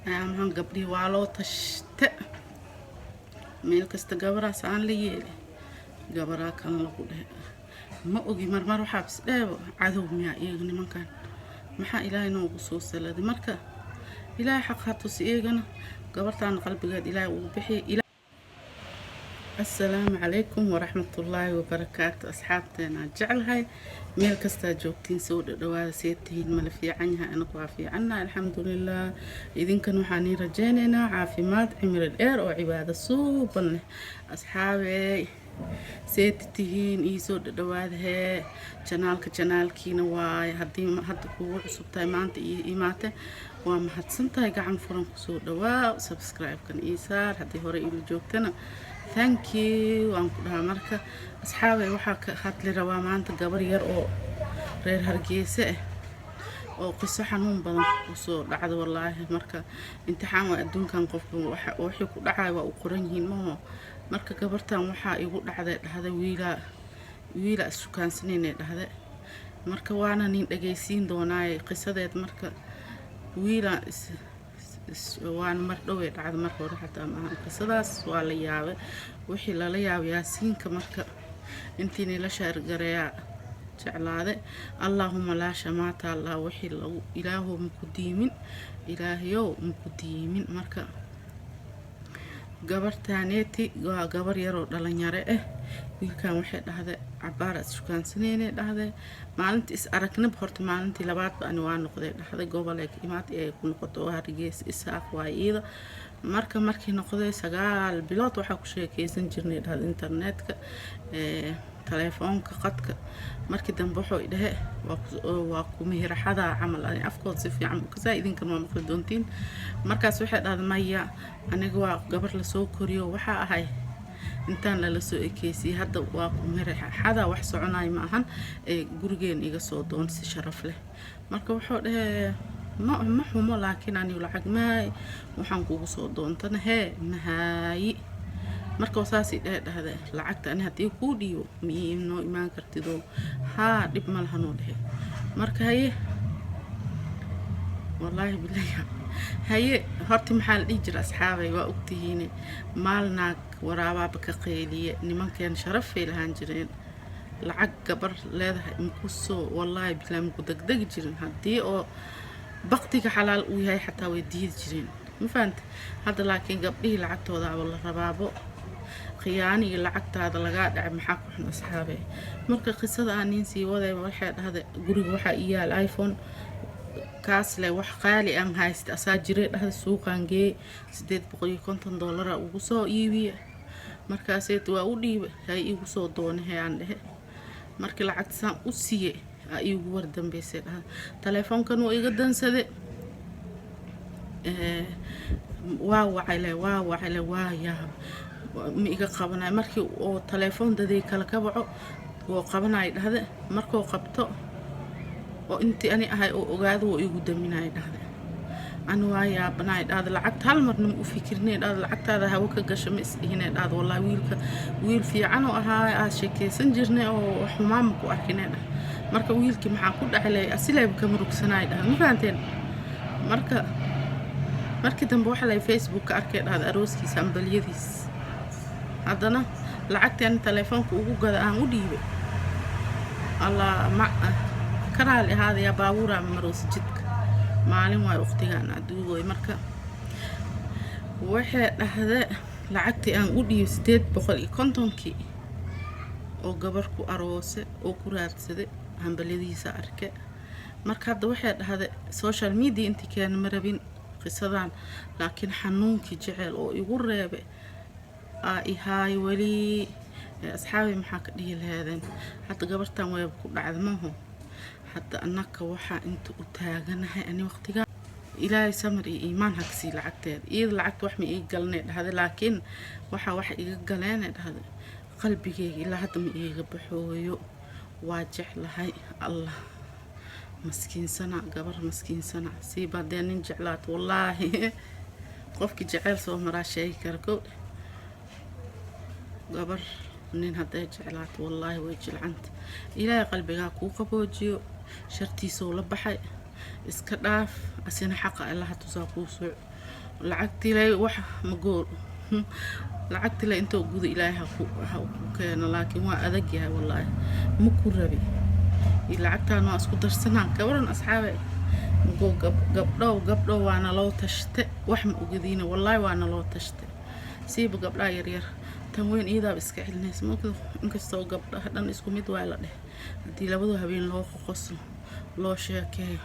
Amahan gabdhihii waa loo tashte. Meel kasta gabaraas aan la yeeli, gabaraa kan lagu dhehe. Ma ogi, marmar waxaa bis dheebo, cadow miyaa iyaga nimankan? Maxaa Ilaahay noogu soo saladay? Marka Ilaahay xaq ha tusi iyagana, gabartaana qalbigeed Ilaahay ugu bixiya. Asalaamu calaykum waraxmatullaahi wabarakaatu. Asxaabteena jeclahay, meel kastaa joogtiin, soo dhadhawaada. See tihiin? Mala fiican yahay? Anagu waa fiicannaha, alxamdulilah. Idinkan waxaan ii rajaynaynaa caafimaad, cimri dheer oo cibaado suuban leh. Asxaabey, seeti tihiin? Ii soo dhadhawaada hee. Channelka channelkiina waaye. Haddii hadda kugu cusub tahay, maanta ii imaate, waa mahadsan tahay. Gacan furan kusoo dhawaa, subscribe-kan ii saar. Haddii hore iila joogtana, thank you waan ku dhahaa. Marka asxaabay, waxaa ka hadli rabaa maanta gabar yar oo reer Hargeysa ah oo qiso xanuun badan kusoo dhacda, wallaahi. Marka imtixaan waa adduunkan, qofka wixii ku dhacay waa u qoran yihiin, maho? Marka gabartan waxaa igu dhacday, dhahda, wiilaa wiilaa issukaansanayna, dhahde. Marka waana nin dhagaysiin doonaaye qisadeed. Marka wiilaa waana mar dhowey dhacda, mar hore xataa maahan qisadaas. Waa la yaabay wixii lala yaabay yaasiinka. Marka intiini la share gareeyaa jeclaade. Allaahuma laa shamaata allah wixii lagu Ilaahow maku diimin, Ilaahayow maku diimin. Marka gabartaaneeti waa gabar yaroo dhalinyaro ah. Wiilkan waxay dhahday cabaar is shukaansaneynay, dhahday. Maalintii is aragnab horta, maalintii labaadba ani waa noqday, dhahday. Gobolay ka imaad ay ku noqoto oo Hargeysa, Isaaq waa iida. Marka markii noqday, 9 bilood waxaa ku sheekeysan jirnay, dhahday, internetka, telefoonka qadka. Markii dambe wuxuu idhahe waa ku mihiraxadaa camal. Ani afkood si fiican kasaa, idinkan waa maqli doontiin. Markaas waxay dhahday, maya, aniga waa gabar lasoo koriyo, waxaa ahay intaan lala soo ekeysiyey. Hadda waa ku mihiraxadaa, wax soconayo ma ahan, ee gurigeen iga soo doon si sharaf leh. Marka wuxuu dhahe, ma xumo, laakiin anigu lacag mahay, waxaan kugu soo doontana hee mahaayi. Marka saasay dhehe, dhahde, lacagta ani haddii kuu dhiibo, ma noo imaan kartidoo? Haa, dhib ma lahanoo dhehe. Marka haye, wallaahi bilahi, haye, horta maxaa la dhihi jira, asxaabay, waa ogtihiine, maalnaag waraabaaba ka qeyliye. Nimankeen sharafay lahaan jireen. Lacag gabar leedahay makusoo, wallaahi bilahi, maku degdegi jirin. Haddii oo baktiga xalaal uu yahay xataa way diidi jireen, ma fahanta? Hadda laakiin gabdhihii lacagtoodaaba la rabaabo, khiyaanigii lacagtaada lagaa dhacay. Maxaa ku xun, asxaabe? Marka qisada aan nin sii wadayba, waxay dhahday, guriga waxaa ii yaal iPhone kaas leh, wax qaali aan haysta asaa jiray, dhahda. Suuqaan geey, $850 ugu soo iibiye. Markaaseet waa u dhiiba, hay iigu soo doonay aan dhehe. Markii lacagta saan u siiye, aa iigu war dambeysay, dhahda, telefoonkan wuu iga dansade. Waa wacayle, waa wacayle, waa yaab, ma iga qabanayo. Markii oo telefoon daday kale ka waco, wuu qabanayo, dhahde. Markuu qabto oo intii ani ahay oo ogaado, wuu igu daminaya, dhahde. Ani waa yaabanay, dhahde. Lacagta hal marna ma u fikirnay, dhahde. Lacagtaada hawo ka gasho ma isdhihinay, dhahde. Wallahi wiilka wiil fiican oo ahaa, aad sheekeysan jirnay oo xumaan ma ku arkinay, dhah. Marka wiilkii maxaa ku dhaclay? Asilayba kama rugsanay, dhahde. Ma fahanteen? Marka markii dambe waxaa lay Facebook ka arkay, dhahda, arooskiisa ambaliyadiis. Haddana lacagteen telefoonka ugu gada aan u dhiibay, allah ma ka raali ahaadayaa. Baabuuraa maroosa jidka, maalin waayo waqtigaan aduugoy. Marka waxay dhahde, lacagtii aan u dhiibay, 850-kii oo gabar ku aroose oo ku raadsaday, hambalyadiisa arke. Marka hadda waxay dhahday, social media intii keena ma rabin qisadan, laakiin xanuunkii jecel oo igu reebe aa ihaayo weli. Asxaabi, maxaa ka dhihi laheedeen? Hadda gabartan wayba ku dhacda, maho? Hadda annaka waxaa inta u taaganahay ani waqtigaa, Ilaahay samir iyo iimaan ha kasii lacagteeda iyada. Lacagta wax ma iiga galanay, dhahday, laakiin waxaa wax iga galeenay, dhahday, qalbigeyga ilaa hadda ma iiga baxooyo. Waa jeclahay. Allah, maskiinsana, gabar maskiinsana siiba haddee nin jeclaato. Wallaahi, qofkii jeceyl soo maraa sheegi kara. Kow, gabar nin hadday jeclaato, wallaahi way jilcanta. Ilaahay qalbigaa kuu qaboojiyo, shartiisuu la baxay, iska dhaaf. Asina xaqa Allaha tusaa, kuu soo Lacagtilay wax magool, lacagtile intoo guda Ilaahay ha ku keeno, laakiin waa adag yahay wallaahi. Ma ku rabi iyo lacagtaan waa isku darsanaa. Gabaran asxaabe, magoo gabdhow, gabdhow, waana loo tashte. Wax ma ogadiina wallaahi, waana loo tashte, siiba gabdhaha yaryar. Tan weyn iyadaaba iska celinaysa maogda, inkastoo gabdhaha dhan isku mid waay la dheh. Haddii labadu habeen loo qoqoslo, loo sheekeeyo,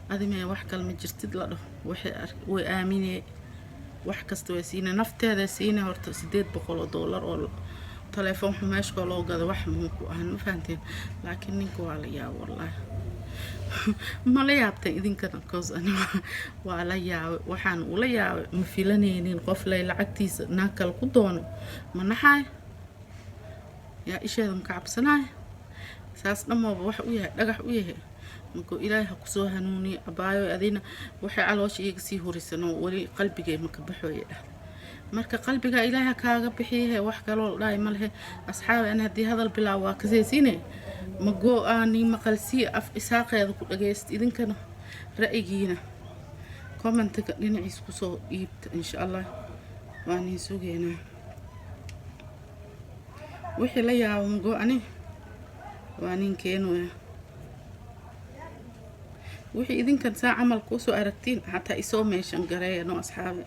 adimee wax kale ma jirtid la dhaho, waxay way aaminee, wax kasta way siina, nafteeda siina. Horta $800 oo telefoon xumeeshkoo loo gado wax muhiim ku ahan, ma fahanteen? Laakiin ninka waa la yaabo wallaahi. Ma la yaabteen idinkana? Cause ani waa la yaabay. Waxaan ula yaabay, ma filanaynin qof lay lacagtiisa naag kale ku doono. Ma naxaay yaa isheeda, ma ka cabsanaay? Saas dhamooba wax u yahay, dhagax u yahay. Markuu Ilaahay ha kusoo hanuuniyo abaayo. Adina waxay caloosha iiga sii hurisan oo weli qalbigay maka baxooya dhahda. Marka qalbiga Ilaahay ha kaaga bixiyahe, wax kaloo la dhahay ma lehe. Asxaabi, ani haddii hadal bilaab waa kasaysiine. Magoo aani maqalsii af isaaqeeda ku dhagaysta. Idinkana ra'yigiina commentiga dhinaciis kusoo dhiibta, insha Allah waan iin sugeynaa. Wixii la yaabo magoo ani waa nin keenaya. Wixii idinkan saa camal kusoo aragtiin xataa isoo meeshan gareeya no. Asxaabe,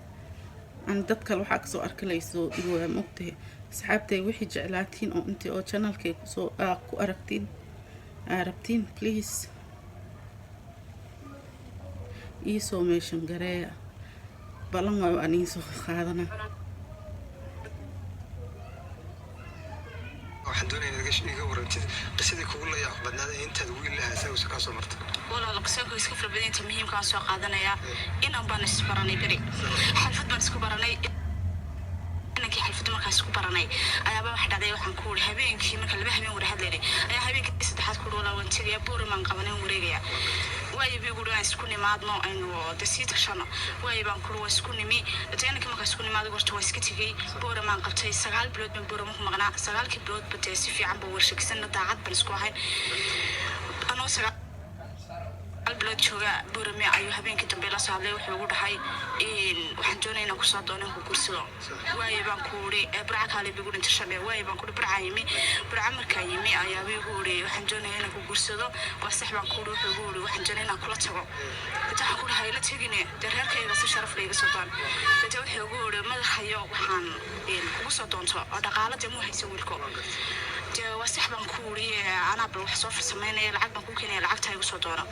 ani dad kale waxaa kasoo arki laysoo dhigooya, maogtahay? Asxaabtay, wixii jeclaatiin oo intii oo channelkay kusoo ku aragtiin aa rabtiin, please iisoo meeshan gareeya. Balan waayo, aan iisoo qaadana. Waxaan doonaya inaad iga warantid qisadii kugu la yaab badnaada ee intaad wiil lahaa isaga kaa soo marta. Walaal, qisooyinka iska fara badan, inta muhiimkaan soo qaadanayaa. Inan baan isbaranay beri, xalfad baan isku baranay inankii. Xalfadda markaan isku baranay ayaaba wax dhacday. Waxaan ku uri habeenkii, marka 2 habeen wada hadlaynay, ayaa habeenkii saddexaad ku uri: "Walaa waan tegayaa, Buuramaan qabanan wareegaya." Waayo bi guri, aan isku nimaadno, aynu de sii tashano. Waayo baan kuri, waa isku nimi. Dee inankii markaan isku nimaado, horta waa iska tegey, Buuramaan qabtay. 9 bilood baan Buurama ku maqnaa. 9-kii biloodba dee si fiican ba warshagisana, daacad baan isku ahayn. Anoo 9 bilood jooga Buurame ayuu habeenkii dambe la soo hadlay. Wuxuu ugu dhahay: "Waxaan doonaya inaan kusoo doono, ku guursado." Waayo baan ku uri. "Burca kaale," bigu dhinta shabe. Waayo baan ku uri. Burca yimi. Burca markaa yimi ayaa igu uri: "Waxaan doonaya inaan ku guursado." "Waa sax," baan ku uri. Wuxuu igu uri: "Waxaan doonaya inaan kula tago." Dete waxaan ku uri: "Hayla tegine, dee reerkayga si sharaf la iga soo doon." Dete wuxuu igu uri: "Madaxayo waxaan kugu soo doonto oo dhaqaalo dee muu haysa wiilko." "Dee waa sax," baan ku uri, "anaa bal wax soo farsamaynaya, lacag baan ku keenaya, lacagtaa igu soo doono."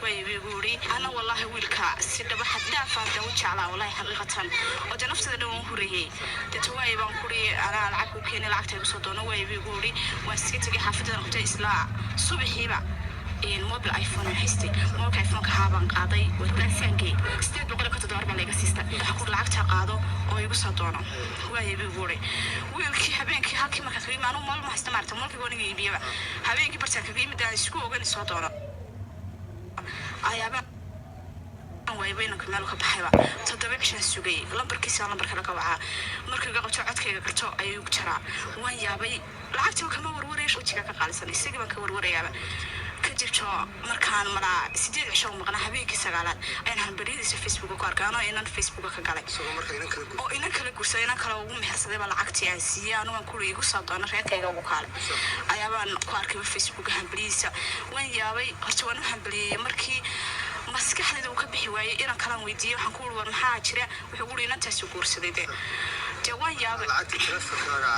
Way igu uri. Ana wallaahi wiilka si dhaba xad dhaafaan dee u jeclaa, wallahi xaqiiqatan, oo dee naftada dhan waan hurayay. Deeta waay baan ku uri, "Anaa lacag ku keenay, lacagtaa igu soo doono." Waay igu uri. Waan iska tegay, xaafadedan qabtay. Isla subaxiiba mobile iPhone aan haystay, mobilka iPhoneka haabaan qaaday, waasaankay $850 baa layga siista. Waxaan ku lacagtaa qaado oo igu soo doono. Waayay buu igu uri. Wiilkii habeenkii halkii markaas kaga yimi, anugu mobil ma haysta maarata, mobilkii waa niga iibiyaba. Habeenkii bartaan kaga yimid aan isku ogani soo doono ayaaba waayba inanka meel ka baxayba. 7 cishaan sugayay lambarkiisa, lambarka laga wacaa, markuu iga qabto, codkayga garto ayuu jaraa. Waan yaabay. Lacagtii kama warwaraya, wejigaa ka qaalisan, isagii baan ka warwarayaaba. Kadib jo markaan malaa 8 cisho u maqnaa, habeenkii sagaalaad ayaan hambaryadiisa Facebooka ku arkay, anoo inan Facebooka ka galay Isagoo marka inan kala guur oo inan kala guursaday, inan kale ugu mehersaday baa lacagtii aan siiyey. Anugaan kuri igu soo doono, reerkayga ugu kaale, ayaabaan ku arkayba Facebooka hambalyadiisa. Waan yaabay. Horta waan u hambaliyey. Markii maskaxdayda uu ka bixi waayey, inan kalaan weydiiyey. Waxaan ku uri: "War maxaa jira?" Wuxuu uri inantaasi guursaday. Dee waan yaabay. Lacagtii telefonkaaga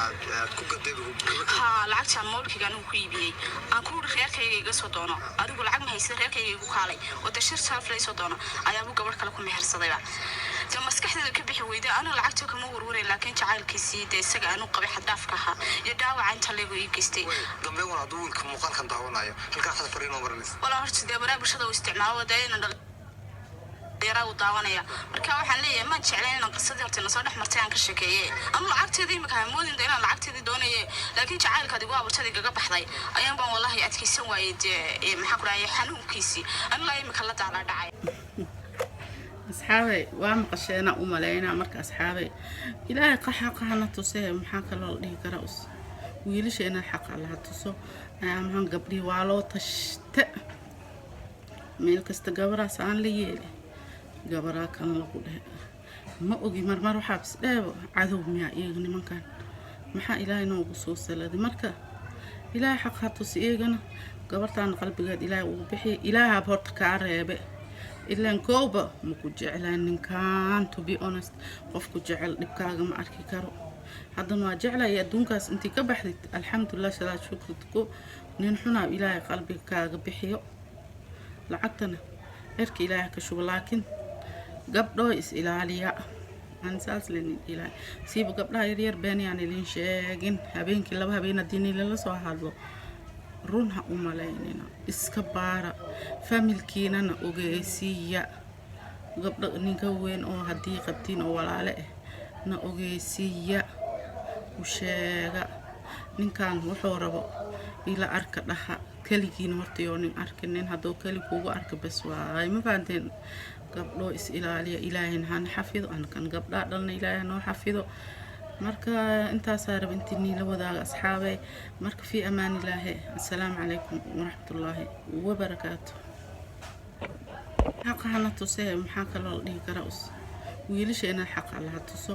aad ku gaday gabadha? Haa, lacagtaan moolkayga anigu ku iibiyey, aan ku uri reerkayga iga soo doono, adigu lacag ma haysid, reerkayga igu kaalay oo dee shir sharaf la soo doono, ayaabuu gabadh kale ku mehersadayba. Dee maskaxdeeda ka bixi weyday. Aniga lacagta kama warwaray, laakiin jacaylkiisii dee isaga aanu qabay xad dhaafka ahaa iyo dhaawaca inta leego ii geystay. Dambe wan hadduu wiilka muuqaalkan daawanayo, halkaa xada fariinoo marinaysa? Walaa horta dee baraa bulshada uu isticmaalo, dee inaan dhalinyara uu daawanaya. Marka waxaan leeyahay, maan jeclayn inaan qisadii horta nasoo dhex martay aan ka sheekeeye. Anu lacagteedii imika hamoodin inaan lacagteedii doonaye, laakiin jacaylkaad igu abuurtad igaga baxday ayaan baan wallahi adkaysan waayey. Dee maxaan ku dhahay, xanuunkiisii anu laa imika la daalaa dhacay. Asxaabay, waa maqasheena u maleynaa. Marka asxaabay, Ilaahay xaqa hana tusee. Maxaa kaloo la dhihi karaa? Us wiilasha inay xaqa allaha tuso. Maxaan gabdhihi waa loo tashte. Meel kasta gabaraas aan la yeeli, gabaraa kan lagu dhehe. Ma ogi, marmar waxaa bisdheebo cadow miyaa iyaga nimankan? Maxaa Ilaahay noogu soo saladay? Marka Ilaahay xaq ha tusi iyagana, gabartaana qalbigeed Ilaahay ugu bixiya. Ilaahaab horta kaa reebe, ilaan kooba maku jeclaan ninkan. To be honest, qofku jecel dhibkaaga ma arki karo. Haddana waa jeclaya adduunkaas intii ka baxdid. Alxamdulilah, salaad shukridko. Nin xunaa Ilaahay qalbiga kaaga bixiyo, lacagtana cirka Ilaahay ka shubo. Laakiin gabdhoo, is ilaaliya. Aan saas lenin ilaahay siiba gabdhaha yaryar. Been yaan ilin sheegin. Habeenkii laba habeen haddii nilala soo hadlo, run ha u malaynina. Iska baara, familkiinana ogeysiiya. Gabdho ninka weyn oo haddii qabtiin oo walaale ah na ogeysiiya, u sheega ninkan wuxuu rabo ila arka dhaha. Keligiina horta yoo nin arkinin. Hadduu keli kugu arka, bes waay. Ma fahanteen? Gabdhoo, is ilaaliya. Ilaahayna hana xafido, anakan gabdhaa dhalna Ilaahay noo xafido. Marka intaasaa raba intii niila wadaaga, asxaabey. Marka fii amaan illaahi. Assalaamu calaykum waraxmatullaahi wabarakaatu. Xaqa hana tusee. Maxaa kaloo la dhihi karaa? Us wiilasha inaad xaqa Allaha tuso.